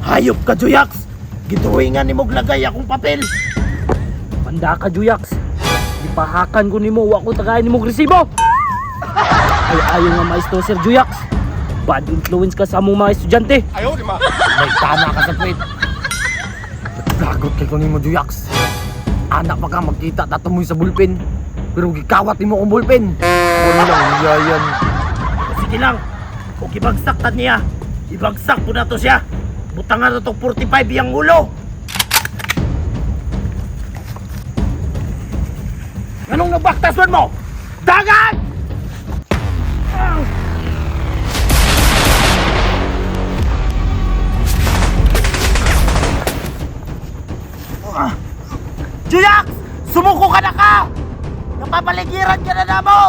Hayop ka, Juyax! Gidrawingan ni mong lagay akong papel! Panda ka, Juyax. Gipahakan ko nimo, wa ko tagayan nimo og resibo. Ay ayaw nga maestro Sir Juyax. Bad influence ka sa among mga estudyante. May tama ka sa puwit. Naglagot kay ko nimo, Juyax. Anak pa ka magkita tatumoy sa bulpen. Pero gikawat nimo akong bulpen. Walang yayan. Sige lang, kung ibagsak ta niya, ibagsak po na to siya. Butangan na to 45 iyang ulo. Anong nabaktas man mo? Dagat! Ah! Juyax! Sumuko ka na ka! Napapaligiran ka na na mo!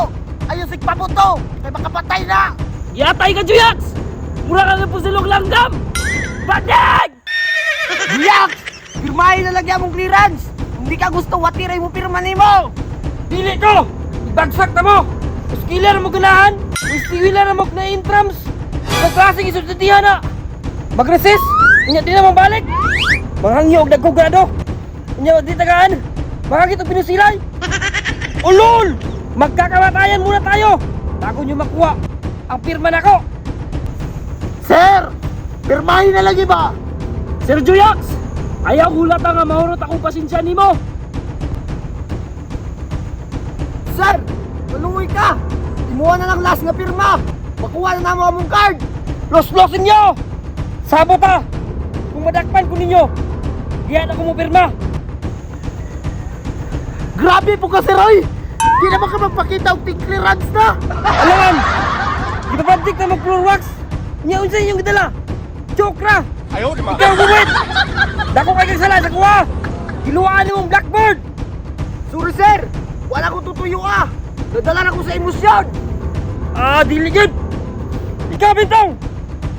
Ayun pabuto! Kay makapatay na! Yatay ka, Juyax! Mura ka na po silong langgam! Badig! Juyax! Pirmahin na lagyan mong clearance! Kung di ka gusto, watiray mo pirma nimo! Dili ko! Ibagsak na mo! Uskila na mo ganahan! Uskila na mo na intrams! Sa klaseng isudtihan na! Mag-resist! Inya di na mo balik! Manghangyo og dagkong grado! Inya di tagaan! Makakit og pinusilay! Ulol! Magkakamatayan muna tayo! Bago nyo makuha ang pirma nako! Sir! Pirmahin na lagi ba? Sir Juyax! Ayaw hulata nga mahurot akong pasensya nimo! Sir! Maluoy ka! Imuha na lang last nga pirma! Makuha na namo among card! Los-losin nyo! Sabo ta! Kung madakpan ko ninyo, diyan ako mo pirma! Grabe po ka, Sir Roy! Di naman ka magpakita og ting clearance na! Alangan! Ipapantik na mag floor wax! Nya unsa inyong gidala? Chokra! Ayaw di Ikaw gumit! Dako kay kang sala sa kuha! Giluwaan nimong blackboard! Sorry sir! Wala akong tutuyo ah! Nadala na ko sa emosyon! Ah, dili gyud! Ikaw bintong!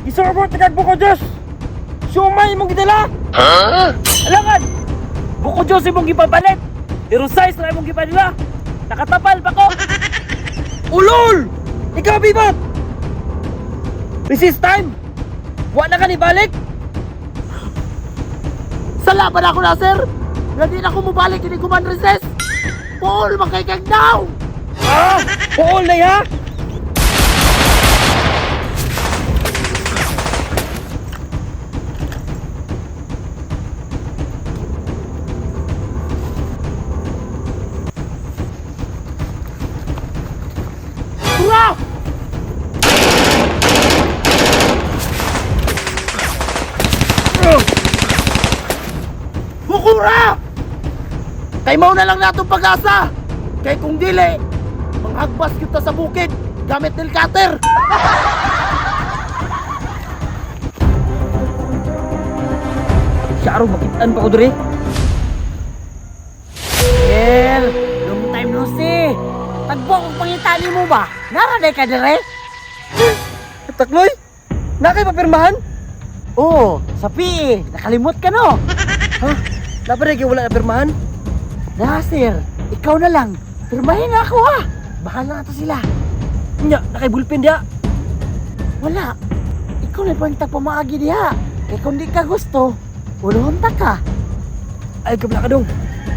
Gisorbot na kag buko Diyos! Siomay imong gidala! Alangan! Buko Diyos imong gipapalit! Pero size na imong gipadala! Nakatapal pa ko! Ulol! Ikaw bibot! Resist time! Wa na ka ni balik! Sa laban ako na, sir! Nga di na ako mubalik ini kuman recess! Paul, makikag now! Ah! Puol na ya! Hurra! Hukura! Kay mao na lang natong pag-asa! Kay kung dili, manghagbas kita sa bukid gamit nil cutter! Siya araw, makitaan pa ko diri. Sir! Long time no see! Tagbo kong pangita nimo ba? Naraday ka dire? Takloy! Nakay papirmahan? Oo, sa PE. Nakalimot ka no? Ha? Dapat rin wala na pirmahan? Na sir, ikaw na lang. Pirmahin na ako ah! Bahala na to sila. Nya, nakay bullpen diya. Wala. Ikaw na pang pamaagi diha. Kay kung di ka gusto, ulon ta ka. Ay, kabla ka dong.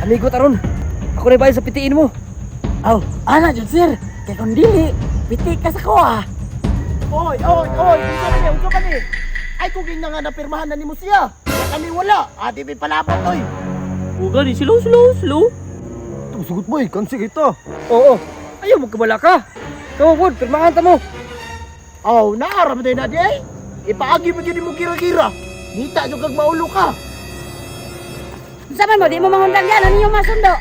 Amigo taron. Ako na bayad sa pitiin mo. Aw, ana jud sir. Kay kung dili, piti ka sa ko ah. Oy, oy, oy! Unsa man ni? Unsa man ni? Ay kung nga nga napirmahan na nimo siya! Kaya kami wala! Adi may palabot, oy! Uga ni slow, slow, slow. Sugot boy, kansi kita. Oo. Ayaw mo kabala ka. Kamu pod, pirmahan ta mo. Oh, naaram din na di ay! Ipaagi mo dyan mo gira-gira! Ngita jud kag maulo ka! Unsa man mo, di mo mangundang yan, ano yung masundo?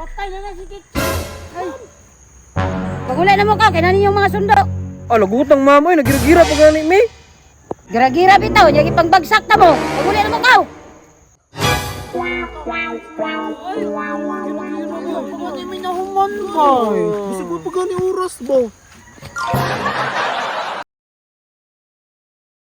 Patay na na si Kik. Pagulay na mo ka, kay nani yung mga sundo. Ah, lagot ng mama eh. Nagira-gira pa gani mi. Gira-gira bitaw, nya gipangbagsak ta mo. Pagulay na mo ka. Bisag mo pa gani oras ba?